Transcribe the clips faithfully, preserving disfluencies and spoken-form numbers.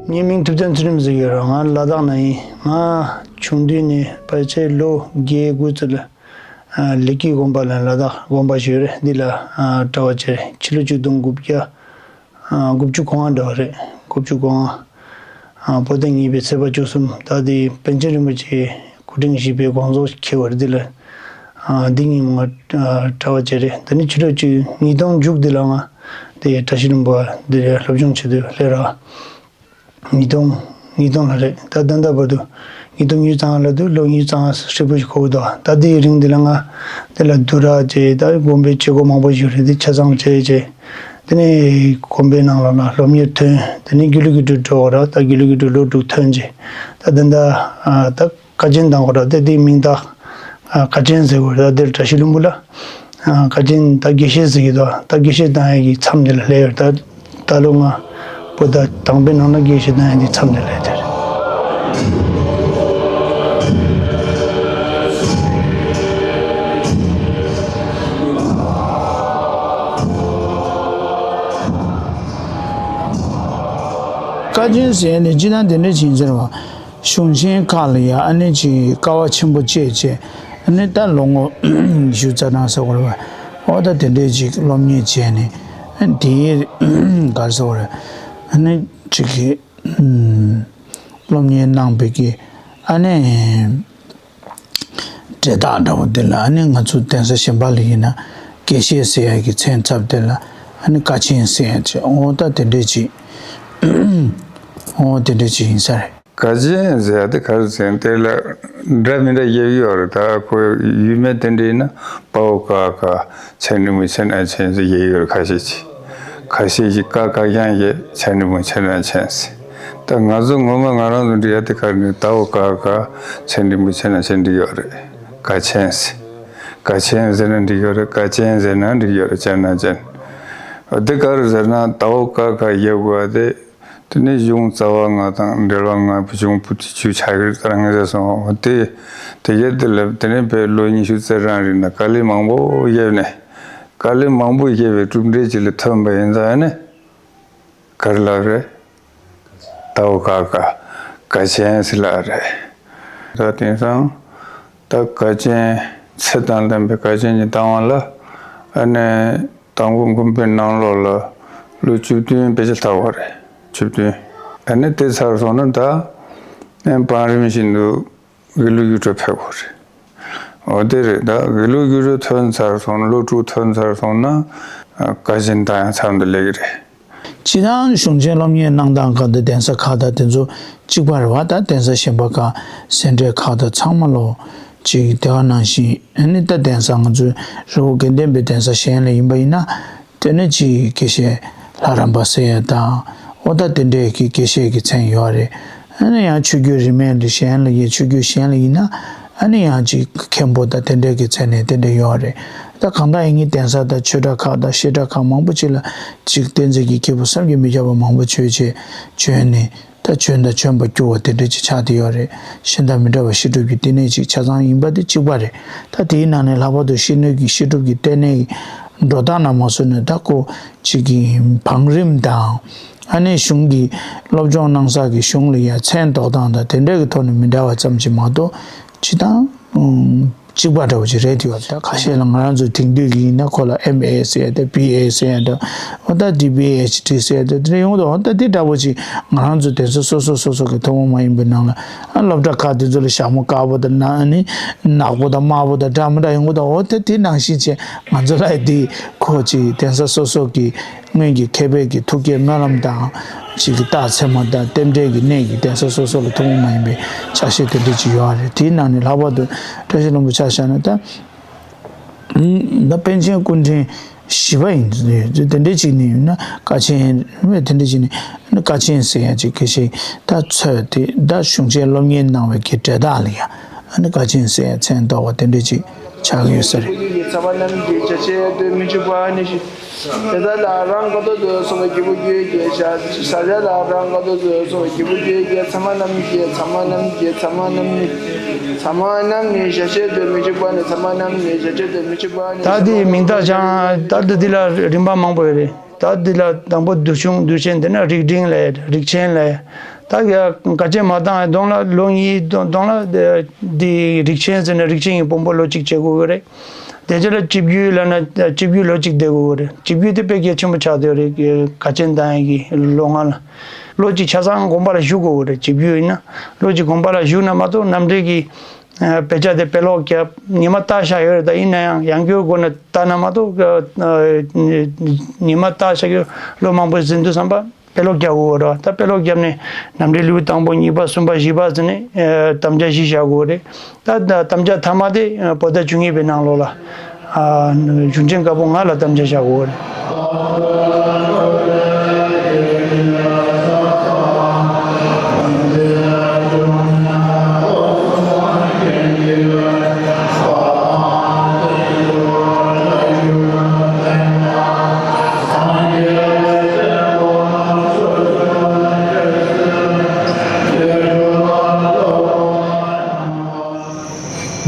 ངའི་མིང་ཐུབ་བསྟན་ཚུལ་ཁྲིམས་ཟེར་གྱི་ཡོད་རེད། ང་ལ་དྭགས་ནས་ཡིན། ང་ཆུང་དུས་ནས་ཕལ་ཆེར་ལོ་བརྒྱད་དགུ་ཙམ་ལ་ལི་ཀི་དགོན་པ་ལ་ལ་དྭགས་དགོན་པ་ཞིག་ཡོད་རེད། འདི་ལ་གྲྭ་པ་བྱས་རེད། ཕྱི་ལོ་ཆིག་སྟོང་དགུ་བརྒྱ་དགུ་བཅུ་གོ་ལྔ་འདྲ་བ་རེད། དགུ་བཅུ་གོ་ལྔ། བོད་ཟླ་གཉིས་པའི་ཚེས་པ་བཅུ་གསུམ། ད་དེ་པཎ་ཆེན་རིན་པོ་ཆེ་སྐུ་ཕྲེང་བཞི་པའི་དགོངས་རྫོགས་འཁེལ་བ་རེད། འདི་ལ་འདི་ཉིན་མོ་ང་གྲྭ་པ་བྱས་རེད། ད་ནི་ཕྱི་ལོ་ཆིག་ཉིས་སྟོང་མཇུག་འདི་ལ་ང་དེ་བཀྲ་ཤིས་ལྷུན་པོ་འདི་ལ་སློབ་སྦྱོང་བྱེད་དུ་སླེབས་ར། ཉིས་སྟོང་ཉིས་སྟོང་ལ་རེད། ད་ད་ལྟ་བར་དུ་ཉིས་སྟོང་ཉི་ཤུ་རྩ་ལྔ་ལ་དུ་ལོ་ཉི་ཤུ་རྩ་ལྔ་ཧྲིལ་པོ་ཞིག་འཁོར་གྱི་འདུག་ད་དེའི་རིང་འདི་ལ་ང་དེ་ལ་བསྡུ་ར་བྱས། ད་དགོན་པའི་བྱེད་སྒོ་མང་པོ་ཞིག་རེད། དེ་ཆ་ཚང་བྱས་བྱས། དེ་ནས་དགོན་པའི་ནང་ལོགས་ལ་སློབ་གཉེར་ཐོན། དེ་ནས་དགེ་ལུགས་ཀྱི་འགྲོ་འགྲོ་བ་ར། ད་དགེ་ལུགས་ཀྱི་འགྲོ་ལོ་དྲུག་ཐོན་རྗེས་ད་ད་ལྟ་ད་དཀའ་ཆེན་དང་འོ་ར་དེ་དེའི་མིང་ད་དཀའ་ཆེན་ཟེར་བ་ར། དེར་བཀྲ་ཤིས་ལྷུན་པོ་ལ་དཀའ་ཆེན་ད་དགེ་བཤེས་ཟེར་གྱི་འདུག་ད་དགེ་བཤེས་བཏང་ཡས་ཀྱི་མཚམས་དེ་ལ་སླེབས་ཡོད། ད་ད་ལོ་ང་བོད་ཟླ་དང་པོའི་ནང་ན་དགེ་བཤེས་བཏང་ཡས་ཀྱི་མཚམས་དེ་སླེབས་དེར། དཀའ་ཆེན་ཟེར་ནས་སྤྱིར་བཏང་དེ་འདྲ་ཕྱིན་ཟེར་བ། གཞུང་ཆེན་ཁག་ལ་ཡ་ཨ་ནི་ཅིག་དཀའ་བ་ཆེན་པོ་སྤྱད་བྱས། ཨ་ནི་ད་ལོ་ངོ་ཉི་ཤུ་རྩ་གྲངས་ཟེར་བ་རེད་བ། འོ་ད་དེ་འདྲས་ཅིག་སློབ་གཉེར་བྱས་ནས་དེའི་ག་རེ་ཟེར་བ་རེད། ཨ་ནི་ཅིག་གི་སློབ་གཉེར་གནང་བའི་གི་ཨ་ནི་འབྲས་རྟགས་འདྲ་བོ་དེ་ལ་ཨ་ནི་ང་ཚོ་གདན་ས་གཞན་པ་ལ་ཡིན་ན་དགེ་བཤེས་ཟེར་ཡ་གི་མཚན་ཚབ་དེ་ལ་ཨ་ནི་དཀའ་ཆེན་ཟེར་ཡ་ཅིག་འོ་ད་དེ་འདྲས་ཅིག་འོ་དེ་འདྲས་ཅིག་ཡིན་ས་རེད། དཀའ་ཆེན་ཟེར་ཡ་དེ་ག་རེ་ཟེར་ན་དེ་ལ་འདྲ་མི་འདྲ་ཡོད་ཡོད་རེད། ད་ཁོ་ཡུལ་མི་དེ་འདྲ་ཡིན་ན་པའོ་ཀ་ཀ་མཚན་འབྲིང་པོ་མཚན་ན་ཆེན་ཟེར་ཡོད་ཡོད་རེད། ཁ་ཤས་ཀྱིས་ཁ་ཤས་ཀྱིས་ཀ་ཁ་རྐྱང་གི་མཚན་འབྲིང་པོ་མཚན་ན་ཆེན་ཟེར། ད་ང་ཚོ་ངོ་མ་ང་རང་ཚོ་འབྲི་ཡ་དེ་ག་རེ་ནི་ཏའོ་ཀ་ཀ་མཚན་འབྲིང་པོ་མཚན་ན་ཆེན་འབྲི་ཡོད་རེད། ཀ་ཆེན་ཟེར། ཀ་ཆེན་ཟེར་ན་འགྲིག་ཡོད་རེད། ཀ་ཆེན་ཟེར་ན་འགྲིག་ཡོད་རེད། ཅན་ན་ཅན། འདི་ག་རེ་ཟེར་ན་ཏའོ་ཀ་ཀ་ཡོད་དགོས་པ་དེ། དེ་ནས་གཞུང་རྩ་བ་ལྔ་དང་འབྲེལ་བ་ལྔ་བུ་ཆུང་བུ་དེ་ཆུ་ཆགས་ཀྱི་རེད། ད་ངས་ཟེར་སོང་བ་དེ། དེ་ཡོད་དེ་ལ་དེ་ནས་བོད་ལོ་ཉི་ཤུ་རྩ་གྲངས་རིང་ན་དཀའ་ལས་མང་པོ་བརྒྱབ་ནས། དཀའ་ལས་མང་པོ་བརྒྱབ་པའི་གྲུབ་འབྲས་ཅིག་ལ་ཐོན་པ་ཡིན་ཙང་ནི། ག་རེ་ལབ་རེད། ཏའོ་ཀ་ཀ་ཀ་ཆེན་ཟེར་ལབ་རེད། ད་དེང་སང་ད་ཀ་ཆེན་ཚེ་དང་ལྡན་པའི་ཀ་ཆེན་གྱི་བཏང་བ་ལ་ཨ་ནི་དང་པོ་དགོན་པའི་ནང་ལོགས་ལ་ལོ་བཅུ་བདུན་དཔེ་ཆ་ལྟ་བ་རེད། བཅུ་བདུན། ཨ་ནི་དེ་ཚར་སོང་ན་ད་བང་རིམ་བཞིན་དུ་དགེ་ལུགས་ཡུལ་གྲུ་ཕེབས་དགོས་རེད། འོ་དེ་རེད། ད་དགེ་ལུགས་ཡུལ་གྲུ་ཐོན་ཚར་སོང་ན་ལོ་དྲུག་ཐོན་ཚར་སོང་ན་ཀ་ཆེན་བཏང་ཡང་ཚར་འདུག་ལེགས་ཀྱི་རེད། སྤྱིར་བཏང་གཞུང་ཆེན་སློབ་གཉེར་གནང་སྟངས་སྐབས་དུ་གདན་ས་ཁག་དང་དེ་ཚོ་གཅིག་པ་རེད་བ། ད་གདན་ས་གཞན་པ་ཁག་སེ་འབྲས་ཁག་དང་ཚང་མ་ལོ་གཅིག་དེ་ག་ནང་བཞིན་ཨ་ནི་ད་གདན་ས་ང་ཚོའི་རི་བོ་དགེ་ལྡན་པའི་གདན་ས་གཞན་ལ་ཡིན་པ་ཡིན་ན་དེ་ནི་གཅིག་དགེ་བཤེས་ལྷ་རམས་པ་ཟེར་ཡ་དང་འོ་ད་དེ་འདྲས་ཀྱི་དགེ་བཤེས་ཀྱི་མཚན་ཡོད་རེད། ཨ་ནི་ཡང་ཆོས་བརྒྱུད་རིས་མེད་ལ་གཞན་ལ་ཡིན་ཆོས་བརྒྱུད་གཞན་ལ་ཡིན་ན། ཨ་ནི་ཡང་ཅིག་མཁན་པོ་དང་དེ་འདྲའི་གི་མཚན་ནས་དེ་འདྲ་ཡོད་རེད། ད་གང་ལྟར་ཡིན་གྱི་གདན་ས་དང་ཆོས་གྲྭ་ཁག་དང་བཤད་གྲྭ་ཁག་མང་པོ་ཅིག་ལ་ཅིག་བསྟན་འཛིན་གྱི་སྐྱེས་བུ་བསམ་གྱིས་མི་ཁྱབ་པ་མང་པོ་བྱོན་བྱས་བྱོན་ནས་ད་བྱོན་དང་བྱོན་པར་གྱུར་བ་དེ་འདྲ་ཅིག་ཆགས་བསྡད་ཡོད་རེད། གཞན་དང་མི་འདྲ་བ་བཤད་སྒྲུབ་ཀྱི་བསྟི་གནས་ཅིག་ཆ་ཚང་ཡིན་པ་དེ་གཅིག་པ་རེད། ད་དེའི་ནང་ནས་ལྷག་པར་དུ་གཞོན་ནུ་གི་བཤད་སྒྲུབ་ཀྱི་ལྟེ་གནས་ཀྱི་འགྲོ་སྟངས་ན་མ་སོ་ནས་ད་ཁོ་ཅིག་གི་བང་རིམ་དང་། ཨ་ནི་གཞུང་གི་སློབ་སྦྱོང་གནང་ས་གི་གཞུང་ལ་ཡ་མཚན་འདོགས་སྟངས་དང་དེ་འདྲ་གི་ཐོག་ནས་མི་འདྲ་བ་ཙམ་ཅིག་མ་གཏོགས་ཅི་དང་གཅིག་པ་འདྲ་བོ་ཅིག་རེད་དེ། ཡོད་ད་ཁ་ཤས་ལ་ང་རང་ཚོ་དེང་དུས་ཀྱི་ཡིན་ན་ཁོ་ལ་ཨེམ་ཨེ་ཟེར་ཡ་དང་བི་ཨེ་ཟེར་ཡ་དང་འོ་ད་དེ་པི་ཨེཆ་ཌི་ཟེར་ཡ་དང་དེ་འདྲ་ཡོང་དུས་འོ་ད་དེ་འདྲ་བོ་ཅིག་ང་རང་ཚོ་དེ་ཚོ་སོ་སོ་སོ་སོ་གི་ཐུན་མོང་མ་ཡིན་པའི་ནང་ལ་ཨ་སློབ་གྲྭ་ཁག་དེ་ཚོ་ལ་ཞྭ་མོ་དཀར་པོ་དང་ན་ནི་ནག་པོ་དང་དམར་པོ་དང་འདྲ་མི་འདྲ་ཡོང་དུས་འོ་ད་དེ་ནང་བཞིན་བྱས་ང་ཚོ་ལ་དེ་ཁོ་ཅིག་གདན་ས་སོ་སོ་གི་སྔོན་གྱི་མཁས་པའི་གི་ཐུགས་བསྐྱེད་སྨོན་ལམ་དང་། ཅིག་གི་རྟགས་མཚན་མ་དང་རྟེན་འབྲེལ་གྱི་གནད་ཀྱི་གདན་ས་སོ་སོ་ལ་ཐུན་མོང་མ་ཡིན་པའི་ཕྱག་བཞེས་དེ་འདྲ་ཅིག་ཡོད་རེད། དེའི་ནང་ནས་ལྷག་པར་དུ་བཀྲ་ཤིས་ལྷུན་པོ་ཆ་བཞག་ན་ད། ད་པཎ་ཆེན་སྐུ་ཕྲེང་བཞི་པ་ཡིན་དེ་འདྲ་ཅིག་ནས་ཡིན་ན་ཀ་ཆེན་དེ་འདྲ་ཅིག་ནས་ཀ་ཆེན་ཟེར་ཡ་ཅིག་གི་ཞིག་ད་ཚོད་དེ་ད་གཞུང་ཆེན་སློབ་གཉེར་གནང་བའི་གི་འབྲས་རྟགས་ལ་ཡ་ཨ་ནི་ཀ་ཆེན་ཟེར་ཡ་མཚན་འདོགས་པ་དེ་འདྲ་ཅིག་ཆགས་ཀྱི་ཡོད་ས་རེད། ཚ་བ་རྣམས་ཀྱི་བྱ་བྱེད་དུ་མི་འཇུག་པ་ནི་ཞིག་དེ་ལྟར་ལ་རང་དགའ་ཏོག་ཏོ་གསུངས་པའི་སྐྱེས་བུ་ཁྱོད་ཀྱི་ཞག་ས་ལ་ལ་རང་དགའ་ཏོག་ཏོ་གསུངས་པའི་སྐྱེས་བུ་ཁྱོད་ཀྱི་ཚ་མ་རྣམས་ཀྱི་ཚ་མ་རྣམས་ཀྱི་ཚ་མ་རྣམས་ནི་ཚ་མ་རྣམས་ནི་ཞག་ཤས་དུ་མི་འཇུག་པ་ནི་ཚ་མ་རྣམས་ནི་ཞག་ཤས་དུ་མི་འཇུག་པ་ནི། ད་དེའི་མིང་བཏགས་ཀྱང་ད་དེ་འདི་ལ་རིམ་པ་མང་པོ་ཡོད་རེད། ད་འདི་ལ་དང་པོ་བསྡུས་ཆུང་བསྡུས་ཆེན་དེ་ནས་རིགས་འབྲིང་ལ་རིགས་ཆེན་ལ། ད་ཡ་དཀའ་སྤྱད་མ་བཏང་ཡ་གདོང་ལ་ལོ་གཉིས་གདོང་ལ་འདི་རིགས་ཆེན་ཟེར་ན་རིགས་ཆེན་གྱི་དཔོན་པོ་ལོ་གཅིག་བྱེད་དགོས་ཀྱི་རེད། དེ་རྗེས་ལ་སྤྱི་རྒྱུད་ལབ་ན་སྤྱི་རྒྱུད་ལོ་གཅིག་བསྡད་དགོས་ཀྱི་རེད། སྤྱི་རྒྱུད་དེ་དཔེ་གལ་ཆེན་པོ་ཆགས་བསྡད་ཡོད་རེད། དཀའ་སྤྱད་བཏང་ཡ་གི་ལོ་ལྔ་ལ། ལོ་གཅིག་ཆ་ཚང་དགོན་པ་ལ་བཞུགས་དགོས་ཀྱི་རེད། སྤྱི་རྒྱུད་ཡིན་ན་ལོ་གཅིག་དགོན་པ་ལ་བཞུགས་ན་མ་གཏོགས་རྣམ་འགྲེལ་གྱི་དཔེ་ཆ་དེ་དཔེ་ཀློག་བརྒྱབ། ཉི་མ་ལྟ་བཞག་ཡོད་རེད། ད་ཡིན་ན་ཡང་ཡང་བསྐྱར་སྒོ་ནས་ལྟ་ན་མ་གཏོགས་ཉི་མ་ལྟ་བཞག་ཡོད། ལོ་མང་པོ་ཟིན་དུས་ཙམ་པ་དཔེ་ཀློག་རྒྱག་དགོས་རེད། ད་དཔེ་ཀློག་བརྒྱབ་ནས་རྣམ་འགྲེལ་ལེའུ་དང་པོ་གཉིས་པ་གསུམ་པ་བཞི་པ་ཟེར་ནས་དམ་བཅའ་བཞི་བཞག་དགོས་རེད། ད་དམ་བཅའ་མཐའ་མ་དེ་བོད་ཟླ་བཅུ་གཉིས་པའི་ནང་ལོགས་ལ་གཞུང་ཆེན་བཀའ་པོད་ལྔ་ལ་དམ་བཅའ་བཞག་དགོས་རེད།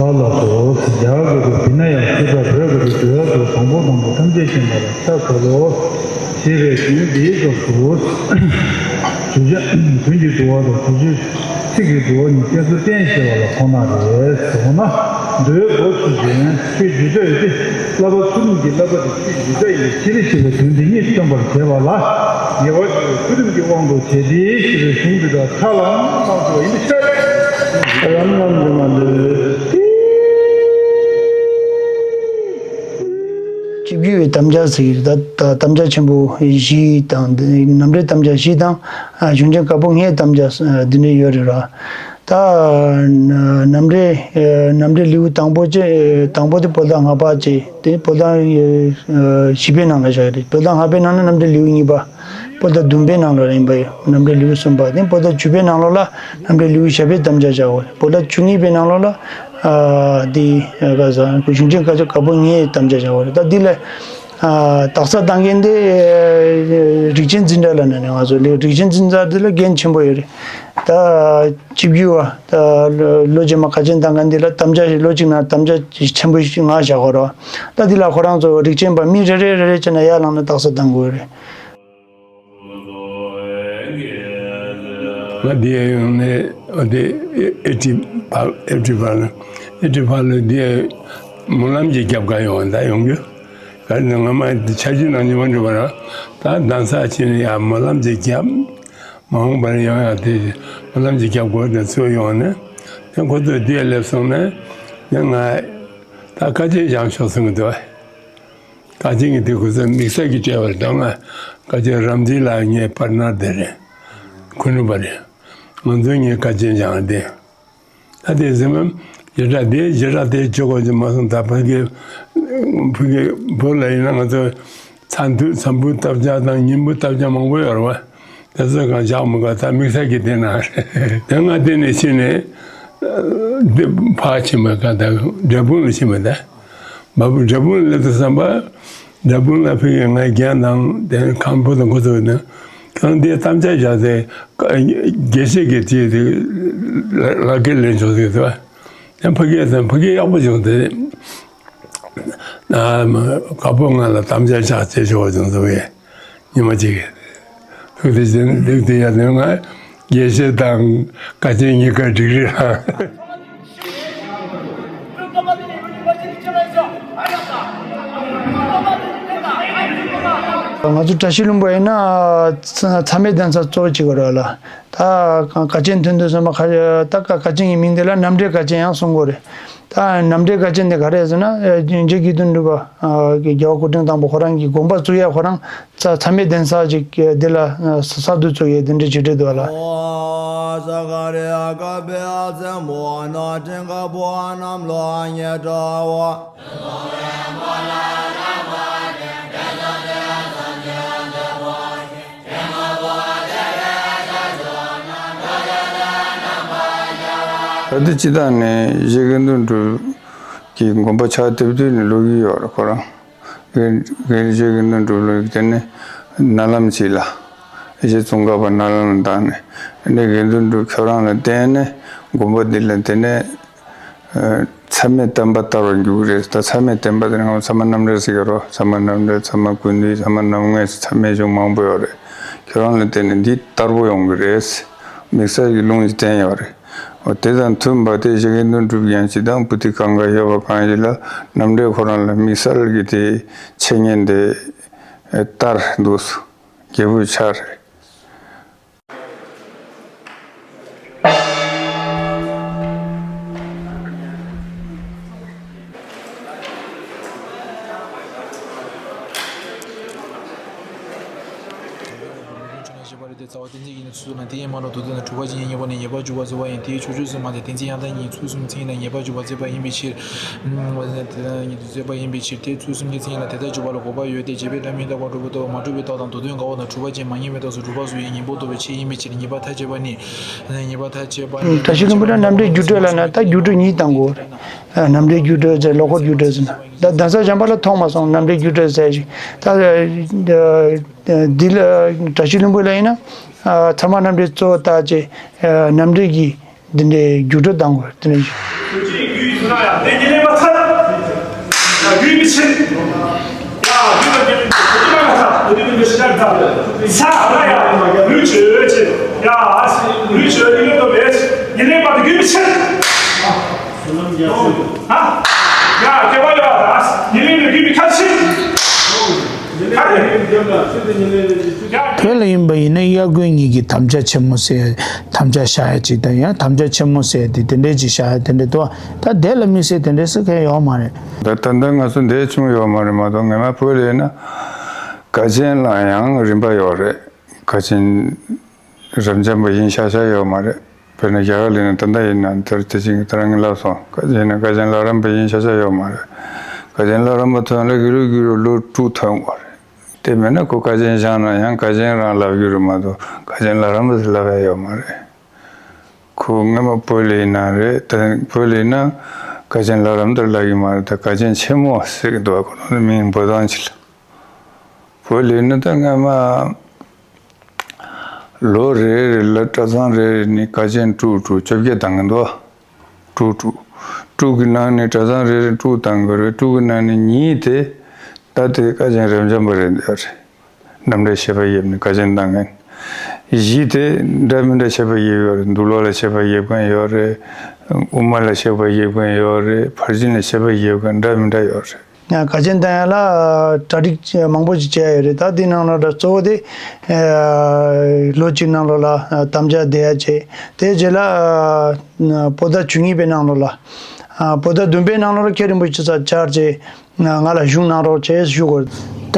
ལགས་ལགས་སོ། རྒྱ་གར་གྱི་བི་ན་ཡང་ཚིག་ཁ་བོད་ཀྱི་འགྲོ་བ་དང་བཟང་པོ་དང་པོ་ཐམས་ཅད་མཁྱེན་པ་ལ་ཕྱག་འཚལ་ལོ། ཞེས་པའི་གཞུང་འདིའི་སྐབས་སུ། བརྗོད་བྱ་དོན་གྱི་འགྲོ་བ་དང་བརྗོད་བྱ་ཚིག་གི་འགྲོ་བ་གཉིས་སྐྱེད་ཚུལ་བསྟན་ཞེས་པ་ལ་ཁོང་ན་རེད། འོ་ན། མདོའི་མདོ་ཚུལ་ཅན་ཆོས་བརྗོད་བྱ་ཡོད་དེ། བསླབ་པ་ཚུལ་ཁྲིམས་ཀྱི་བསླབ་པ་དེ་ཆོས་བརྗོད་བྱ་ཡིན་པའི་ཕྱིར་ཞེས་པའི་དོན་འདི་ཉིད་སྟོན་པར་བྱེད་པ་ལ། དགེ་བ་བྱེད་པའི་ཚུལ་ཁྲིམས་ཀྱི་དབང་དུ་བྱས་ཏེ་ཞེས་པའི་གཞུང་འདི་དག་ཁྲ་ལམ་ལམ་ཞུ་བ་ཡིན་པའི་ཕྱིར། ཁྲ་ལམ་ལམ་ཞུ་བ་འདི། སྤྱི་རྒྱུད་པའི་དམ་བཅའ་ཟེར་གྱི་རེད། ད་ད་དམ་བཅའ་ཆེན་པོ་བཞི་དང་རྣམ་འགྲེལ་དམ་བཅའ་བཞི་དང་གཞུང་ཆེན་བཀའ་པོད་ལྔའི་དམ་བཅའ་འདི་འདྲ་ཡོད་རེད་ར། ད་རྣམ་འགྲེལ་རྣམ་འགྲེལ་ལེའུ་དང་པོ་བཅས་དང་པོ་དེ་བོད་ཟླ་ལྔ་པ་བཅས་དེ་བོད་ཟླ་བཞི་པའི་ནང་ལ་བཞག་ཡོད་རེད། བོད་ཟླ་ལྔ་པའི་ནང་ན་རྣམ་འགྲེལ་ལེའུ་གཉིས་པ། བོད་ཟླ་བདུན་པའི་ནང་ལ་ཡིན་པ་ཡོད། རྣམ་འགྲེལ་ལེའུ་གསུམ་པ་དེ་བོད་ཟླ་བཅུ་པའི་ནང་ལོགས་ལ་རྣམ་འགྲེལ་ལེའུ་བཞི་པའི་དམ་བཅའ་བཞག་ཡོད་རེད། བོད་ཟླ་བཅུ་གཉིས་པའི་ནང་ལོགས་ལ་ཨ་དེ་ག་ས་གཞུང་ཆེན་བཀའ་ཆོས་བཀའ་པོད་ལྔའི་དམ་བཅའ་བཞག་ཡོད་རེད། ད་འདི་ལ་ཨ་དག་ས་བཏང་མཁན་དེ་རིགས་ཆེན་འཛིན་གྲྭ་ལ་ནས་ནས་ང་ཚོ་ལས་རིགས་ཆེན་འཛིན་གྲྭ་འདི་ལ་འགན་ཆེན་པོ་ཡོད་རེད། ད་སྤྱི་རྒྱུད་པ་ད་ལོ་རྗེས་མ་དཀའ་སྤྱད་བཏང་མཁན་འདི་ལ་དམ་བཅའ་ལོ་གཅིག་ན་དམ་བཅའ་ཆེན་པོ་ཞིག་ལྔ་བཞག་ཡོད་རེད། ད་འདི་ལ་ཁོ་རང་ཚོ་རིགས་ཆེན་པ་མི་རེ་རེ་རེ་རེ་བྱས་ན་ཡར་ལངས་ནས་དག་ས་བཏང་དགོས་རེད། ང་འདི་ཡང་ཡོང་ནས་འདི་ཨེ་ཏི་ཕ་ཨེ་ཏི་ཕ་ལ་ཨེ་ཏི་ཕ་ལ་འདི་སྨོན་ལམ་གྱི་རྒྱབ་ཁ་ཡོང་ད་ཡོང་རྒྱུ། ག་ནི་ང་མ་འཆར་གཞི་ནང་ཉི་མ་འགྲོ་བ་ར། ད་གདན་ས་ཕྱིན་ནས་ཡང་སྨོན་ལམ་གྱི་རྒྱབ། མ་འོངས་པར་ཡང་ཡང་དེ་སྨོན་ལམ་གྱི་རྒྱབ་སྐོར་དེ་ཚུར་ཡོང་ནས་དེ་ཁོ་ཚོས་འདི་སླེབས་སོང་ནས་དེ་ང་ད་དཀའ་སྤྱད་བཞག་ཆོག་གསུང་གི་འདུག་དཀའ་སྤྱད་ཀྱི་དེ་ཁོ་ཚོ་དམིགས་བསལ་གྱི་སྤྲད་པ་རེད། ད་ང་དཀའ་སྤྱད་རབ་འབྲིང་ལ་ངའི་པར་ནར་དེ་རེད། ཁུ་ནུ་པ་རེད། ང་ཚོའི་ངའི་དཀའ་སྤྱད་སྦྱང་དེ། ད་དེ་ཟེར་མ་བྱེ་བྲག་དེ་བྱེ་བྲག་དེ་ཆོས་གོ་ཅི་མ་སོང་ད་ཕ་གི་ཕ་གི་བོད་ལ་ཡིན་ན་ང་ཚོ་ཚ་འདུས་ཚ་འབུ་བཏབ་བྱ་དང་ཉིན་འབུ་བཏབ་བྱ་མང་པོ་ཡོད་རེད་བ། དེ་ཚོ་གང་བཞག་མི་དགོས། ད་དམིགས་བསལ་གྱི་དེ་ན་རེད། དེ་ང་དེ་ནས་ཕྱིན་ནས་འདི་ཕར་ཕྱིན་པ་ག་ད་འབྲས་སྤུངས་ལ་ཕྱིན་པ་ད་བ་སྤུ་འབྲས་སྤུངས་ལ་སླེབས་དུས་ཙམ་པ། འབྲས་སྤུངས་ལ་ཕ་གི་ང་རྒན་དང་དེ་ཁམས་པོ་དང་ཁོ་ཚོ་ནི་གང་དེ་གཏམ་བྱ་བཞག་སྟེ་དགེ་བཤེས་ཀྱི་དེ་དེ་ལ་ལ་སྐད་ལེན་ཆོག་ཟེར་ཟེར་བ། ཡང་ཕ་གིའི་ཚན་ཕ་གི་ཡག་པོ་བྱུང་སྟེ། ཨ་མ་བཀའ་པོད་ལྔ་ལ་དམ་བཅའ་བཞག་བྱས་ཆོག་བྱུང་ཟེར་བས། ཉི་མ་གཅིག་གིས། ཐུགས་རྗེ་ཆེ། ལེགས་དེ་ཡ་ནས་ང་དགེ་བཤེས་དང་དཀའ་སྤྱད་གཉིས་ཀ་འགྲིག་རེད་ཨ། ང་ཚོ་བཀྲ་ཤིས་ལྷུན་པོ་ཡིན་ན་ཚ་མེད་གདན་ས་གཙོ་བོ་གཅིག་རེད་ལ། ད་དཀའ་སྤྱད་ཐོན་དུས་ཙམ་པ་ད་དཀའ་སྤྱད་ཀྱི་མིང་དེ་ལ་རྣམ་འགྲེལ་དཀའ་སྤྱད་ཡང་གསུང་གི་རེད། ད་རྣམ་འགྲེལ་དཀའ་སྤྱད་འདི་ག་རེ་ཟེར་ན་རྗེ་དགེ་འདུན་གྲུབ་པ་གི་རྒྱལ་བ་སྐུ་ཕྲེང་དང་པོ་ཁོ་རང་གི་དགོངས་པ་བཙུགས་ཡ་ཁོ་རང་ཚ་ཚ་མེད་གདན་ས་ཅིག་འདི་ལ་གསར་དུ་བཙུགས་ཡས་འདི་འདྲ་ཅིག་རེད་འདུག་ལ། ད་ལྟ་སྤྱིར་བཏང་ནས་རྗེ་དགེ་འདུན་གྲུབ་ཀྱི་དགོངས་པ་ཕྱག་དེབ་དེ་ནས་ཀློག་གི་ཡོད་རེད་ཁོ་རང་། རྗེ་དགེ་འདུན་གྲུབ་ལ་དེ་ནས་མནལ་ལམ་ཅིག་ལ། རྗེ་ཙོང་ཁ་པ་མནལ་ལམ་ལ་བཏང་ནས་དགེ་འདུན་གྲུབ་ཁྱོད་རང་ལ་བརྟེན་ནས་དགོངས་པ་འདི་ལ་དེ་ནས། མཚམས་མེད་བསྟན་པ་དར་བར་འགྱུར་གྱི་རེད། ད་མཚམས་མེད་བསྟན་པ་དེ་ནི་ང་ཚོ་ཚད་མ་རྣམ་འགྲེལ་ཟེར་གྱི་རོ། ཚད་མ་རྣམ་འགྲེལ་ཚད་མ་ཀུན་བཏུས་ཚད་མ་རྣམ་ངེས་ཚད་མེད་ཅུང་མང་པོ་ཡོད་རེད། ཁྱོད་རང་ལ་བརྟེན་ནས་འདི་དར་པོ་ཡོང་གི་རེད། དམིགས་བསལ་གྱི་ལུང་ཞིག་བསྟན་ཡོད་རེད། འོ་དེ་དང་མཐུན་པ་དེ་ཞིག་གི་དོན་གྲུབ་ཡན་ཆད་དང་པུ་ཏི་གང་ག་ཡོད་པ་གང་ཞིག་ལ་རྣམ་འགྲེལ་ཁོ་རང་ལ་དམིགས་བསལ་གྱི་དེ་འཆད་ཉན་དེ་ལྟར་འདུག་སོ། རྒྱལ་པོའི་ཕྱག་རེད། ཞེས་པ་རེད་དེ། རྩ་བ་གཏན་ཚིགས་ཡིན་ན་ཚུལ་གསུམ་ལ། དེ་ཡི་མ་ལུགས་མདོར་བསྡུས་ན་དྲུག་པ་ཅན་གྱི་ཉེས་པ་ནི་ཉེས་པར་འཇུག་པ་རྫོགས་པ་ཡིན། དེའི་ཕྱོགས་ཆོས་གསུམ་མ་དེ་གཏན་ཚིགས་ཡང་དག་ཉིད་ཚུལ་གསུམ་མཚན་ཉིད་ལ་ཉེས་པར་འཇུག་པ་རྫོགས་པ་ཡིན་པའི་ཕྱིར། རྫོགས་པ་ཡིན་པའི་ཕྱིར་ཏེ། ཚུལ་གསུམ་གྱི་མཚན་ཉིད་ལ་དེ་ལྟར་འཇུག་པ་ལ་དགོས་པ་ཡོད་དེ། རྗེས་དཔག་བསམ་གཏན་ལྟར་མ་གྲུབ་པའི་རྟོག་དང་མདོར་བསྡུས་འགལ་བ་དང་དྲུག་པ་ཅན་མ་ངེས་པའི་རྟགས་སུ་གྲུབ་པ་སུ་ཡིན་ཉིས་པོ་རྟོགས་པའི་ཕྱིར་ཡིན་པའི་ཕྱིར། ཉེས་པ་ཐལ་བྱེད་པ་ནི། ཉེས་པ་ཐལ་བྱེད་པ་ནི། བཀྲ་ཤིས་ལྷུན་པོ་ན་རྣམ་འགྲེལ་རྒྱུ་འབྲས་ལ་ན་ད་རྒྱུ་འབྲས་གཉིས་བཏང་དགོས་རེད། རྣམ་འགྲེལ་རྒྱུ་འབྲས་ཟེར། ལོག་པར་རྒྱུ་འབྲས་ཟེར་ན། ད་གདན་ས་གཞན་པ་ལ་མཐོང་མ་སོང་རྣམ་འགྲེལ་རྒྱུ་འབྲས་ཟེར་ཞིག་ད། འདི་ལ་བཀྲ་ཤིས་ལྷུན་པོ་ལ་ཡིན་ན། ཨ། ཚད་མ་རྣམ་འགྲེལ་གཙོ་བོ་བཏགས་བྱས། ཨ། རྣམ་འགྲེལ་གྱི་འདི་འདྲའི་རྒྱུ་འབྲས་བཏང་དགོས་དེ་འདྲ་ཞིག་རྒྱུ་ཡིས་ཚུལ་སྣང་ཡང་དེ་ཉིད་ལས་མ་ཐར། ཡང་ཡུལ་མི་ཕྱིར། ཡང་ཡུལ་དང་རྒྱུ་མི་ཕྱིར། རྒྱུ་མ་ཐར། དེ་དུས་མི་ཕྱིར་ཐར། ས་ལ་ཡང་ལུས་ཆོས་ཆེ། ཡང་ལུས་ཆོས་ཉིད་ལས་ལྡོག་པའི་ཉིད་ལས་མ་ཐར་རྒྱུ་མི་ཕྱིར། ཡ། སྐྱེ་བ་ཡོད་ལ་ཉེར་ལེན་ལ་རྒྱུད་པའི་ཁ་ཕྱིར། བོད་ལ་ཡིན་པ་ཡིན་ན་དབྱར་དགུན་གཉིས་ཀྱི་དམ་བཅའ་ཆེན་མོ་ཟེར། དམ་བཅའ་བཞག་ཡ་ཅིག་དང་ཡང་དམ་བཅའ་ཆེན་མོ་ཟེར་དེ་དེ་འདྲས་ཅིག་བཞག་ཡ་དེ་འདྲས་འདུག་ད་དེ་ལ་དམིགས་བསལ་དེ་འདྲས་སུ་གང་ཡོད་མ་རེད། ད་ད་ལྟ་ང་ཚོ་འདས་བྱུང་ཡོད་མ་རེད་མ་གཏོགས་ངས་མ་བོད་ལ་ཡིན་ན་དགའ་ཆེན་ལ་ཡང་རིམ་པ་ཡོད་རེད། དགའ་ཆེན་རབ་འབྱམས་པ་ཡིན་ཤག་ཤག་ཡོད་མ་རེད། དཔེར་ན་རྒྱ་གར་ལ་ཡིན་ན་ད་ལྟ་ཡིན་ན་དེར་དེ་བཞིན་གྱི་ད་རང་གིས་ལབ་སོང་། དགའ་ཆེན་ན་དགའ་ཆེན་ལྷ་རམས་པ་ཡིན་ཤག་ཤག་ཡོད་མ་རེད། དགའ་ཆེན་ལྷ་རམས་པ་ཐོན་ལ་གི་རུ་གི་རུ་ལོ་དྲུག་ཐོན་དགོས་རེད། དེ་མིན་ན་ཁོ་དགའ་ཆེན་བཞེངས་ན་ཡང་དགའ་ཆེན་རང་ལབ་ཀྱི་རེད་མ་གཏོགས་དགའ་ཆེན་ལྷ་རམས་པ་ཟེར་ལབ་ཡ་ཡོད་མ་རེད། ཁོ་སྔོན་མ་བོད་ལ་ཡིན་ན་རེད། ད་བོད་ལ་ཡིན་ན་དགའ་ཆེན་ལྷ་རམས་པ་ལབ་ཀྱི་མ་རེད། ད་དགའ་ཆེན་ཆེན་མོ་ཟེར་གྱི་འདུག་ག་ཁོ་རང་མིང་འབོད་སྟངས་ཅིག་ལ། བོད་ལ་ཡིན་ན་ད་སྔོན་མ་ལོ་རེ་རེ་ལ་གྲྭ་ཚང་རེ་རེ་ནས་དགའ་ཆེན་དྲུག་དྲུག་བཅོ་བརྒྱད་བཏང་གི་འདུག་དྲུག་དྲུག་དྲུག་གི་ནང་ནས་གྲྭ་ཚང་རེ་རེ་དྲུག་བཏང་གི་རེད། དྲུག་གི་ནང་ནས་གཉིས་དེ་ད་དེ་དགའ་ཆེན་རབ་འབྱམས་པ་རེད་འདུག་རེད། རྣམ་འགྲེལ་བཤད་པ་ཡོད་ནི་དགའ་ཆེན་བཏང་མཁན། བཞི་དེ་འདྲ་མི་འདྲ་བཤད་པ་ཡོད་རེད། འདུལ་བ་ལ་བཤད་པ་ཡོད་མཁན་ཡོད་རེད། དབུ་མ་ལ་བཤད་པ་ཡོད་མཁན་ཡོད་རེད། ཕར་ཕྱིན་ལ་བཤད་པ་ཡོད་མཁན་འདྲ་མི་འདྲ་ཡོད་རེད། ཡང་དགའ་ཆེན་བཏང་ཡ་ལ་གྲ་སྒྲིག་མང་པོ་ཞིག་བྱས་ཡོད་རེད། ད་འདི་ནང་ལོགས་ལ་གཙོ་བོ་དེ་ལོ་གཅིག་ནང་ལོགས་ལ་དམ་བཅའ་བསྡད་ཡ་བྱས། དེ་རྗེས་ལ་བོད་ཟླ་བཅུ་གཉིས་པའི་ནང་ལོགས་ལ་བོད་ཟླ་བདུན་པའི་ནང་ལོགས་ལ་མཁན་རིན་པོ་ཆེ་ཚར་བཅར་བྱས་ང་ལ་གཞུང་གནང་རོགས་བྱས་ཞུ་དགོས། ད་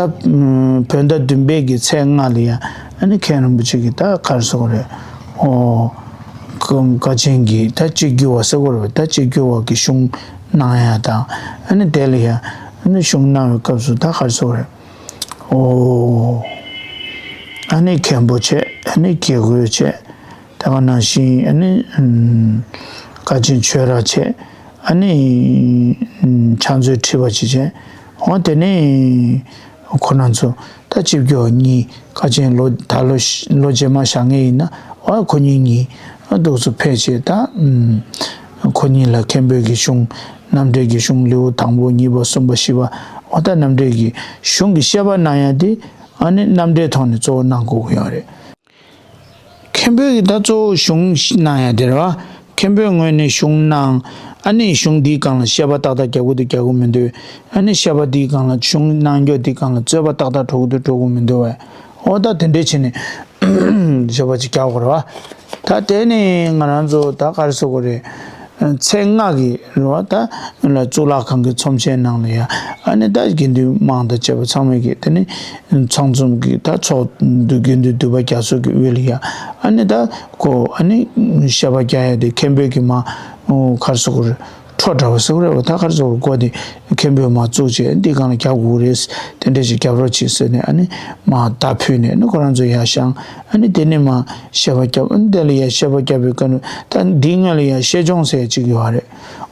བོད་ཟླ་བདུན་པའི་གི་ཚེས་ལྔ་ལ་ཡ་ཨ་ནི་མཁན་རིན་པོ་ཆེ་གི་ད་ག་རེ་ཟེར་དགོས་རེད། ཨོ། དགའ་ཆེན་གྱི་ད་གཅིག་གྱུར་བ་ཟེར་དགོས་རེད་པ། ད་གཅིག་གྱུར་བ་གི་གཞུང་གནང་ཡ་དང་ཨ་ནི་དེ་ལ་ཡ་ཨ་ནི་གཞུང་གནང་བའི་སྐབས་སུ་ད་ག་རེ་ཟེར་དགོས་རེད། ཨོ། ཨ་ནི་མཁན་པོ་བྱས། ཨ་ནི་དགེ་བསྐོས་བྱས། དེ་ག་ནང་བཞིན་ཨ་ནི་ཨུམ། དགའ་ཆེན་ཆོས་རར་བྱས། ཨ་ནི་ཨུམ། ཕྱག་མཛོད་ཁྲི་པ་ཅིག་བྱས། འོ་དེ་ནས་ཁོ་རང་ཚོ་ད་སྤྱི་སྐྱོགས་གཉིས་དགའ་ཆེན་ལོ་ད་ལོ་ལོ་རྗེས་མ་བཞག་མཁན་ཡིན་ན་འོ་ཁོ་གཉིས་གཉིས་འདུག་སེ་ཕེབས་བྱས། ད་ཨུམ། ཁོ་གཉིས་ལ་མཁན་པོའི་གི་གཞུང་རྣམ་འགྲེལ་གྱི་གཞུང་ལེའུ་དང་པོ་གཉིས་པ་གསུམ་པ་བཞི་པ་འོ་ད་རྣམ་འགྲེལ་གྱི་གཞུང་གི་བཤད་པ་གནང་ཡ་དེ་ཨ་ནི་རྣམ་འགྲེལ་ཐོག་ནས་གཙོ་བོ་གནང་དགོས་ཀྱི་ཡོད་རེད། མཁན་པོས་ཀྱི་ད་གཙོ་བོ་གཞུང་གནང་ཡ་དེ་རེད་བ། མཁན་པོའི་ངོས་ནས་གཞུང་གནང་། ཨ་ནི་གཞུང་འདིའི་སྒང་ལ་བཤད་པ་ཏག་ཏག་རྒྱག་དགོས་དུས་རྒྱག་དགོས་མི་འདུག་ཨ་ནི་བཤད་པ་འདིའི་སྒང་ལ་གཞུང་གནང་རྒྱུ་འདིའི་སྒང་ལ་རྩོད་པ་ཏག་ཏག་འགྲོ་དགོས་དུས་འགྲོ་དགོས་མི་འདུག་བས། འོ་ད་དེ་འདྲས་བྱས་ནས་བཤད་པ་ཅིག་རྒྱག་དགོས་རེད་བ། ད་དེ་ནས་ང་རང་ཚོ་ད་ག་རེ་ཟེར་དགོས་རེད། ཚེས་ལྔ་གི་རེད་བ། ད་ལ་གཙུག་ལག་ཁང་གི་ཚོམས་ཆེན་ནང་ལ་ཡ་ཨ་ནི་ད་དགེ་འདུན་དམངས་དང་བཅས་པ་ཚང་མས་ཀྱི་དེ་ནི་ཚང་འཛོམས་ཀྱི་ད་ཚོགས་འདུ་དགེ་འདུན་འདུས་པ་རྒྱ་མཚོ་གི་དབུས་ལ་ཡ་ཨ་ནི་ད་ཁོ་ཨ་ནི་བཤད་པ་རྒྱག་ཡ་དེ་མཁན་པོའི་གི་མ་ག་རེ་ཟེར་དགོས་རེད། འཕྲོ་འདྲ་བ་ཟེར་དགོས་རེད་བ། ད་ག་རེ་ཟེར་དགོས་རེད། མཁན་པོས་མ་བཙུགས་བྱས་འདི་སྒང་ལ་རྒྱག་དགོས་རེད། དེ་འདྲ་ཞིག་རྒྱབ་རོགས་གྱིས་ཟེར་ནས་ཨ་ནི་མ་བརྡ་ཕུལ་ནས་ཨ་ནི་ཁོ་རང་ཚོ་ཡར་བཞེངས། ཨ་ནི་དེ་ནས་མ་བཤད་པ་རྒྱབ། ཨ་ནི་དེ་ལ་ཡར་བཤད་པ་རྒྱབ་པའི་སྐབས་ནས་ད་འདིའི་སྔོན་ལ་ཡར་ཤེས་སྦྱོང་ཟེར་ཅིག་ཡོད་རེད།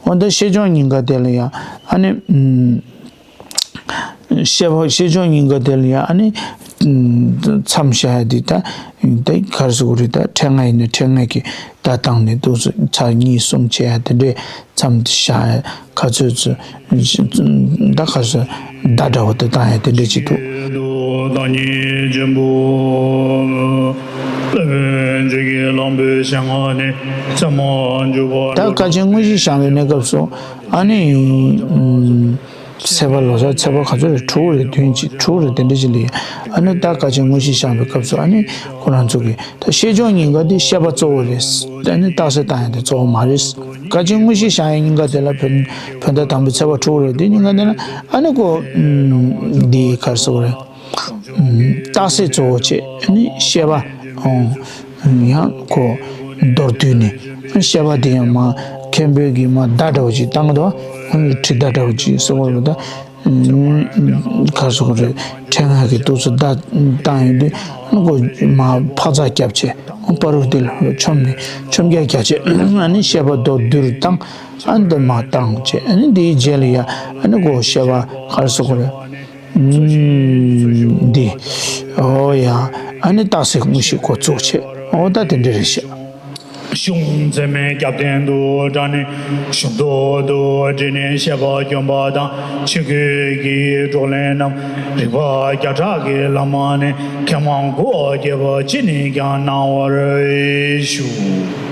འོ་ད་ཤེས་སྦྱོང་ཉིན་ག་དེ་ལ་ཡར་ཨ་ནི་ཨུམ། བཤད་པ་ཤེས་སྦྱོང་ཉིན་ག་དེ་ལ་ཡ་ཨ་ནི་མཚམས་བཞག་ཡ་དེ་ད་ད་ག་རེ་ཟེར་དགོས་རེད། ད་ཕྲེང་ང་ཡིན་ན་ཕྲེང་ང་གི་ད་བཏང་ནས་འདུག་སེ་ཚར་གཉིས་གསུམ་བྱས་ཡ་དེ་འདྲའི་མཚམས་བཞག་ཡ་ག་ཚོད་ཚོད་ད་ག་རེ་ཟེར་ མདའ་འདྲ་བོ་དེ་བཏང་ཡ་དེ་འདྲ་ཅིག་འདུག་བདག་ཉིད་ཆེན་པོ། སློབ་དཔོན་ཆོས་ཀྱི་གླང་པོའི་ཞལ་སྔ་ནས་ཚད་མར་འཇུག་པ། ད་དཀའ་ཆེན་དངོས་གཞི་བཞེངས་པའི་གནས་སྐབས་སུ་ཨ་ནི། ཚེས་པ་ལོ་གསར་ཚེས་པ་ག་ཚོད་རེད། དྲུག་རེད། བདུན་གཅིག་དྲུག་རེད། དེ་འདྲ་ཅིག་ལ་ཡ་ཨ་ནི་ད་དཀའ་ཆེན་དངོས་གཞི་བཞེངས་པའི་སྐབས་སུ་ཨ་ནི་ཁོ་རང་ཚོ་གི་ད་བཤད་སྦྱོང་ཉིན་ཀ་དེ་བཤད་པ་གཙོ་བོ་རེད། ཨ་ནི་རྟགས་གསལ་བཏང་ཡ་དེ་གཙོ་བོ་མ་རེད། དཀའ་ཆེན་དངོས་གཞི་བཞེངས་ཡ་ཉིན་ཀ་དེ་ལ་བོད་བོད་ཟླ་དང་པོའི་ཚེས་པ་དྲུག་རེད། དེ་ཉིན་ཀ་དེ་ལ་ཨ་ནི་ཁོ་འདི་ག་རེ་ཟེར་དགོས་རེད། རྟགས་གསལ་གཙོ་བོ་བྱས་ཨ་ནི་བཤད་པ། ཡང་ཁོ་མདོར་བསྡུས་ནས་བཤད་པ་དེ་ཡང་མ་མཁན་པོའི་གི་མ་མདའ་འདྲ་བོ་ཅིག་བཏང་གི་འདུག་ཁོ་ནི་གྲི་མདའ་འདྲ་བོ་ཅིག་ཟེར་བ་རེད། ད་ག་རེ་ཟེར་དགོས་རེད། ཕྲེང་བ་གི་ཏོག་ཙམ་མདའ་བཏང་ཡོང་དུས་ཁོ་མ་འཕག་འཚག་བརྒྱབ་བྱས་པ་རུ་དེ་ལ་མཆོང་ནས་མཆོང་རྒྱག་བརྒྱབ་བྱས་ཨ་ནི་བཤད་པ་མདོར་བསྡུས་བཏང་། ཨ་ནི་འདི་མ་བཏང་བྱས་ཨ་ནི་འདིའི་རྗེས་ལ་ཡ་ཨ་ནི་ཁོ་བཤད་པ་ག་རེ་ཟེར་དགོས་རེད། འདི། ཨོ་ཡ། ཨ་ནི་རྟགས་གསལ་དངོས་གཞི་འགོ་བཙུགས་བྱས། ཨོ་ད་དེ་འདྲ་རེད་ཤག་གཞུང་ཚད་མའི་རྒྱབ་རྟེན་དུ་བཀྲལ་ནས་གཞུང་ཐོག་ཏུ་བསྒྲིལ་ནས་བཤད་པ་སྐྱོན་པ་དང་ཆོས་གོས་ཀྱི་བགྲོ་གླེང་རྣམས་རིག་པ་བརྒྱ་ཕྲག་གི་ལམ་ནས་མཁས་མང་སྒོ་བརྒྱ་པ་ཅི་ནས་ཀྱང་གནང་བར་ཞུ།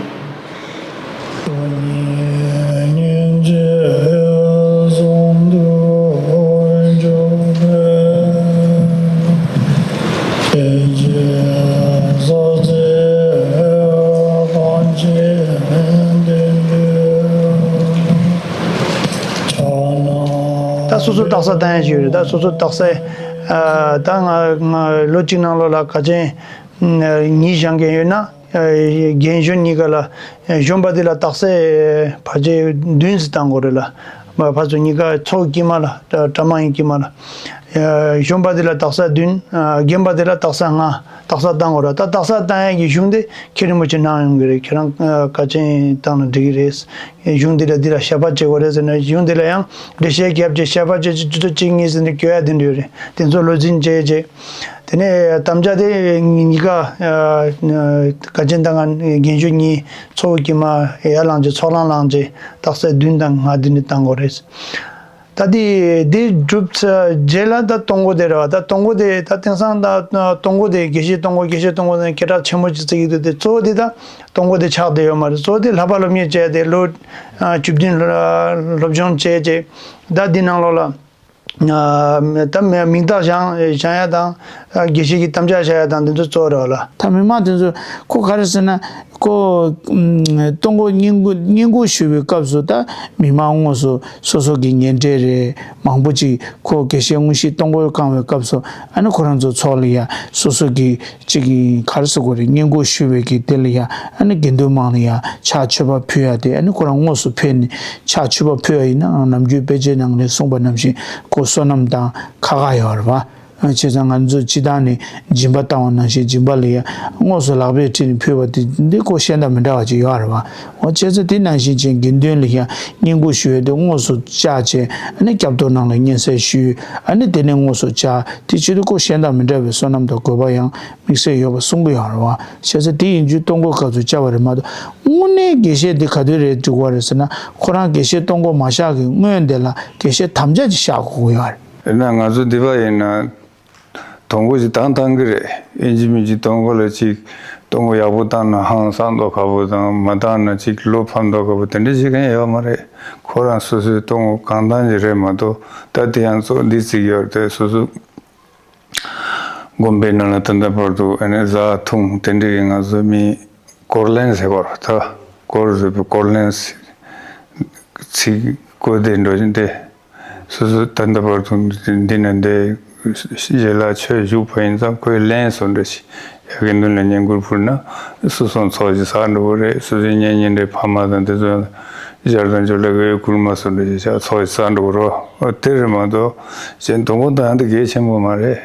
ད་སོ་སོ་རྟགས་གསལ་བཏང་ཡ་ཞིག་ཡོད་རེད། ད་སོ་སོ་རྟགས་གསལ། ཨ། ད་ང་ང་ལོ་གཅིག་ནང་ལོགས་ལ་ག་ཅན། ཨ། ཉིས་བཞེངས་མཁན་ཡོད་ན། ཨ། རྒན་གཞོན་གཉིས་ཀ་ལ། གཞོན་པ་དེ་ལ་རྟགས་གསལ་ཕལ་ཆེར་བདུན་ཙམ་བཏང་དགོས་རེད་ལ། མ་ཕར་ཚུར་གཉིས་ཀ་ཚོགས་དཀྱིལ་མ་ལ། གྲྭ་མང་གི་དཀྱིལ་མ་ལ། ཨ། གཞོན་པ་དེ་ལ་རྟགས་གསལ་བདུན། ཨ། རྒན་པ་དེ་ལ་རྟགས་གསལ་ལྔ། རྟགས་གསལ་བཏང་དགོས་རེད། ད་རྟགས་གསལ་བཏང་ཡས་ཀྱི་གཞུང་དེ་མཁན་རིན་པོ་ཆེ་གནང་ཡོང་གི་རེད། ཁྱེད་རང་ག་ཅན་བཏང་ན་འགྲིག་གི་རེད། གཞུང་འདི་ལ་འདི་ལ་བཤད་པ་བྱེད་དགོས་རེད་ཟེར་ན་གཞུང་འདི་ལ་ཡང་འགྲེལ་བཤད་བརྒྱབ་བྱས་བཤད་པ་བྱེད་ཆེད་དུ་གཅིག་གཉིས་ཟེར་ནས་བཀོད་ཡ་དེ་འདྲ་ཡོད་རེད། དེ་ཚོ་བློ་འཛིན་བྱས་བྱས། དེ་ནས་དམ་བཅའ་དེ་གཉིས་ཀ། ཨ། ག་ཅན་དང་རྒན་གཞོན་གཉིས་ཚོགས་དཀྱིལ་མ་ཡར་ལངས་བྱས་ཚོགས་ལངས་ལངས་བྱས་རྟགས་གསལ་བདུན་དང་ལྔ་འདི་འདྲ་བཏང་དགོས་རེད། ད་དེ་དེ་གྲུབ་ཚར་རྗེས་ལ་ད་གཏོང་སྒོ་དེ་རེད་བ། ད་གཏོང་སྒོ་དེ་ད་དེང་སང་ད་གཏོང་སྒོ་དེ་དགེ་བཤེས་གཏོང་སྒོ་དགེ་བཤེས་གཏོང་སྒོ་ཟེར་ནས་སྐད་གྲགས་ཆེན་པོ་ཅིག་བརྩི་གི་འདུག་དེ་གཙོ་བོ་དེ་ད་གཏོང་སྒོ་དེ་ཆགས་བསྡད་ཡོད་མ་རེད། གཙོ་བོ་དེ་བསླབ་པ་སློབ་གཉེར་བྱས་ཏེ་ལོ་བཅུ་བདུན་སློབ་སྦྱོང་བྱས་རྗེས་ད་འདི་ནང་ལོགས་ལ། ཨ། ད་མིང་རྟགས་བཞེངས་བཞེངས་ཡ་དང་། ཨ། དགེ་བཤེས་ཀྱི་དམ་བཅའ་བཞག་ཡ་དང་འདི་ཚོ་གཙོ་བོ་རེད་བ་ལ། ད་མི་མང་དེ་ཚོ་ཁོ་ག་རེ་ཟེར་ན་ཁོ། ཨམ། གཏོང་སྒོ་བསྙེན་བཀུར་བསྙེན་བཀུར་ཞུ་བའི་སྐབས་སུ་ད་མི་མང་དངོས་སུ་སོ་སོ་གི་ཉེ་འབྲེལ་རེད། མང་པོ་ཅིག་ཁོ་དགེ་བཤེས་དངོས་གཞིའི་གཏོང་སྒོ་བསྐང་བའི་སྐབས་སུ་ཨ་ནི་ཁོ་རང་ཚོ་ཚོགས་ལ་ཡ་སོ་སོ་གི་གཅིག་གི་ག་རེ་ཟེར་དགོས་རེད། བསྙེན་བཀུར་ཞུ་བའི་གི་དེ་ལ་ཡ་ཨ་ནི་དགེ་འདུན་མང་ལ་ཡ་ཕྱག་མཆོད་པ་ཕུལ་ཡ་དེ་ཨ་ནི་ཁོ་རང་དངོས་སུ་ཕེབས་ནས་ཕྱག་མཆོད་པ་ཕུལ་ཡ་ཡིན་ན་ནམ་རྒྱུན་དཔེ་ཆའི་ནང་ནས་གསུངས་པ་ནང་བཞིན་ཁོ་བསོད་ནམས་དང་ཁ་ཁ་ཡོད་རེད་བ། བྱས་ཙང་ང་ཚོ་སྤྱི་བཏང་ནས་སྦྱིན་པ་བཏང་བ་ནང་བཞིན་སྦྱིན་པ་ལ་ཡ་དངོས་སུ་ལག་པས་ཁྲིད་ནས་ཕུལ་བ་དེ་འདི་ཁོ་གཞན་དང་མི་འདྲ་བ་ཅིག་ཡོད་རེད་བ། འོ་བྱས་ཙང་དེ་ནང་བཞིན་བྱས་དགེ་འདུན་ལ་ཡ་བསྙེན་བཀུར་ཞུ་ཡ་དེ་དངོས་སུ་བཅར་བྱས་ཨ་ནི་སྐྱབས་ཐོབ་གནང་ལ་སྙན་སེང་ཞུས། ཨ་ནི་དེ་ནས་དངོས་སུ་བཅར། དེ་བྱེད་དུས་ཁོ་གཞན་དང་མི་འདྲ་བའི་བསོད་ནམས་དང་དགོས་པ་ཡང་དམིགས་བསལ་ཡོད་པ་གསུང་གི་ཡོད་རེད་བ། བྱས་ཙང་དེ་ཡིན་དུས་གཏོང་སྒོ་སྐབས་སུ་བཅར་བ་རེད་མ་གཏོགས་དངོས་གནས་དགེ་བཤེས་དེ་ག་དུས་རེད་འགྲིག་པ་རེད་ཟེར་ན་ཁོ་རང་དགེ་བཤེས་གཏོང་སྒོ་མ་བཞག་གི་སྔོན་དེ་ལ་དགེ་བཤེས་དམ་བཅའ་ཅིག་བཞག་དགོས་ཀྱི་ཡོད་རེད། ཡིན་ན་ང་ཚོ་འདི་པ་ཡིན་ན། གཏོང་སྒོ་ཞིག་བཏང་བཏང་གི་རེད། ཡིན་གཅིག་མིན་གཅིག་གཏོང་སྒོ་ལ་ཅིག་གཏོང་སྒོ་ཡག་པོ་བཏང་ན་ཧང་སང་མདོག་ཁ་པོ་དང་མ་བཏང་ན་ཅིག་བློ་ཕམ་མདོག་ཁ་པོ་དེ་འདྲ་བྱེད་མཁན་ཡོད་མ་རེད། ཁོ་རང་སོ་སོའི་གཏོང་སྒོ་གང་བཏང་གི་རེད་མ་གཏོགས་ད་དེ་ཡང་གཙོ་འདི་བརྩི་གི་ཡོད་རེད་དེ་སོ་སོ། དགོན་པའི་ནང་ལ་ད་ལྟ་བར་དུ་ཨ་ནི་བཟའ་འཐུང་དེ་འདྲ་གི་ང་ཚོ་མི་སྐོར་ལེན་ཟེར་བ་རེད་ད། སྐོར་ཟེར་བའི་སྐོར་ལེན་ཚིག་བཀོལ་ཏེ་འགྲོ་བཞིན་ཏེ། སོ་སོ་ད་ལྟ་བར་དུ་འདི་ནས་འདི་ཞལ་ལག་མཆོད་བཞུགས་པ་ཡིན་ཙང་ཁོས་ལེན་སོང་འདྲ་ཞིག་ཡ་གི་མདུན་ལ་བསྙེན་བཀུར་ཕུལ་ན་སོ་སོ་ཚོགས་ཀྱི་ཟ་འགྲོ་གི་རེད། སོ་སོའི་གཉེན་ཉེ་འབྲེལ་ཕ་མ་དང་དེ་ཚོ་ཞར་དང་ཇོ་ལེ་གི་བསྐུལ་མ་སོང་འདྲ་ཞིག་བྱ་ཚོགས་ཀྱི་ཟ་འགྲོ་གི་རོ། དེ་རེད་མ་གཏོགས་གཞན་གཏོང་སྒོ་དང་འདི་གལ་ཆེན་པོ་མ་རེད།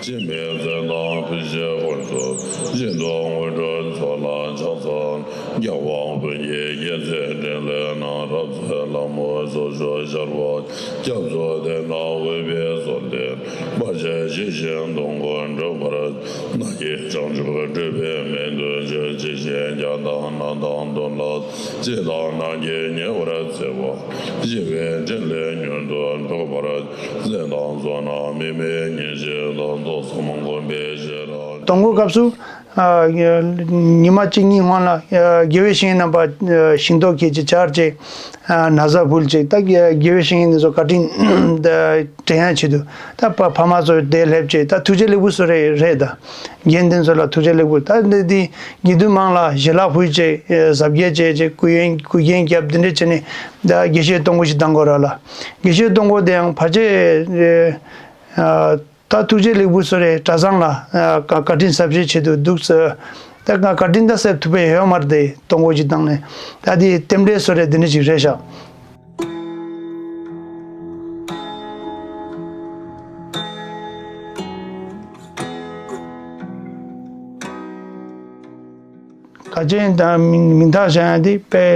སྦྱིན་པའི་བརྩེ་དང་ཕུལ་བྱའི་དཀོར་མཆོག་སྦྱིན་བདག་དངོས་གྲུབ་མཆོག་ལ་ཕྱག་འཚལ། རྒྱལ་དབང་བོད་ཀྱི་རྒྱལ་སྲས་འཕྲིན་ལས་རྣམས། རབ་མཛད་ལྷ་མོ་ཚོགས་མཆོག་ཤར་བ། སྐྱབས་སུ་དེ་ན་འོས་པའི་གསོལ་འདེབས། བར་ཆད་ཞི་ཞིང་སྡུག་བསྔལ་འཁྲུགས་པར། ནག་གི་བྱང་ཆུབ་སྒྲུབ་པའི་སྨོན་འདུན་བཅས། ཞེས་བྱ་དང་ན་དང་འདོན་ལ་ཚེ་དང་ནམ་མཁའི་ཉེ་བར་འཚེ་བ། ཞི་བའི་འཕྲིན་ལས་མྱུར་དུ་འགྲུབ་པར་བྱེད་དང་བཟོད་ན་མི་མེད་ཉིད་ཅེས་དང་ཐོས་བསམ་སྒོམ་པའི་ཤེས་རབ། དང་པོ་སྐབས་སུ། ཨ། ཉི་མ་གཅིག་གཉིས་སྔོན་ལ། ཨ། དགེ་བའི་བཤེས་གཉེན་རྣམ་པ། ཨ། ཞིང་ཐོག་གི་ཅིག་བཅར་བྱས། ཨ། ན་བཟའ་ཕུལ་བྱས། ད་དགེ་དགེ་བའི་བཤེས་གཉེན་དེ་ཚོ་བཀའ་དྲིན་དྲན་ཡ་ཆེད་དུ། ད་ཕ་ཕ་མ་ཚོ་དེ་སླེབས་བྱས། ད་ཐུགས་རྗེ་ལེགས་འབུལ་སོགས་རེད་རེད། ད་དགེ་འདུན་ཚོ་ལ་ཐུགས་རྗེ་ལེགས་འབུལ། ད་འདི་འདི་དགེ་འདུན་མང་ལ་ཞལ་ལག་ཕུལ་བྱས། ཨ། གཟབ་རྒྱས་བྱས་བྱས། སྐུ་ཡོན་སྐུ་རྒྱན་བརྒྱབ། འདི་འདྲས་བྱས་ནས་ད་དགེ་བཤེས་གཏོང་སྒོ་ཞིག་བཏང་དགོས་ར་ལ། དགེ་བཤེས་གཏོང་སྒོ་དེ་ཡང་ཕལ་ཆེར། ཨ། ད་ཐུགས་རྗེ་ལེགས་འབུལ་སོགས་རེད། གྲྭ་ཚང་ལ། ཨ། བཀའ་བཀའ་དྲིན་གསབ་བྱེད་ཆེད་དུ་འདུག་ཟེར། ད་ང་བཀའ་དྲིན་ད་གསབ་ཐུབ་པ་ཡོད་མ་རེད་དེ། གཏོང་སྒོ་ཅིག་བཏང་ནས། ད་དེ་རྟེན་འབྲེལ་སོགས་རེད། དེ་འདྲ་ཅིག་རེད་ཤག་བཀའ་བཅག་དང་མིང་མིང་རྟགས་བཞག་ཡ་དེ་དཔེ།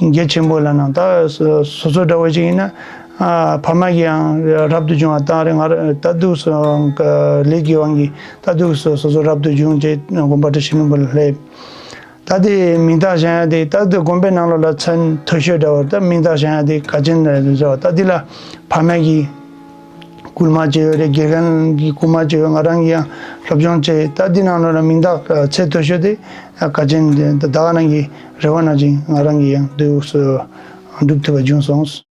ཨ། གལ་ཆེན་པོ་ལབ་ན། ད་སོ་སོ་སོ་འདྲ་བོ་ཅིག་ཡིན་ན། ཨ། ཕ་མ་གིས་ཡང་རབ་ཏུ་བྱུང་བ་བཏང་རེད། ང་ར་ད་འདུག་སེ་ལས་ཀྱི་དབང་གིས་ད་འདུག་སེ་སོ་སོ་རབ་ཏུ་བྱུང་བྱས་དགོན་པ་བཀྲ་ཤིས་ལྷུན་པོ་ལ་སླེབས། ད་དེ་མིང་རྟགས་བཞག་ཡ་དེ་ད་དེ་དགོན་པའི་ནང་ལོགས་ལ་མཚན་མཐོ་ཤོས་འདྲ་བོ། ད་མིང་རྟགས་བཞག་ཡ་དེ་དགའ་ཆེན་རེད་བྱ་བ། ད་འདི་ལ་ཕ་མ་གིས་སྐུལ་མ་བྱས་ཡོད་རེད། དགེ་རྒན་གྱིས་སྐུལ་མ་བྱས་ཡོད། ང་རང་གིས་ཡང་སློབ་སྦྱོང་བྱས། ད་འདི་ནང་ལོགས་ལ་མིང་རྟགས་ཚད་མཐོ་ཤོས་དེ་དགའ་ཆེན་དེ། ད་ད་ག་ནང་གི་རེ་བ་ནང་བཞིན་ང་རང་གིས་ཡང་འདུག་སེ་འགྲུབ་ཐུབ་པ་བྱུང་སོང་།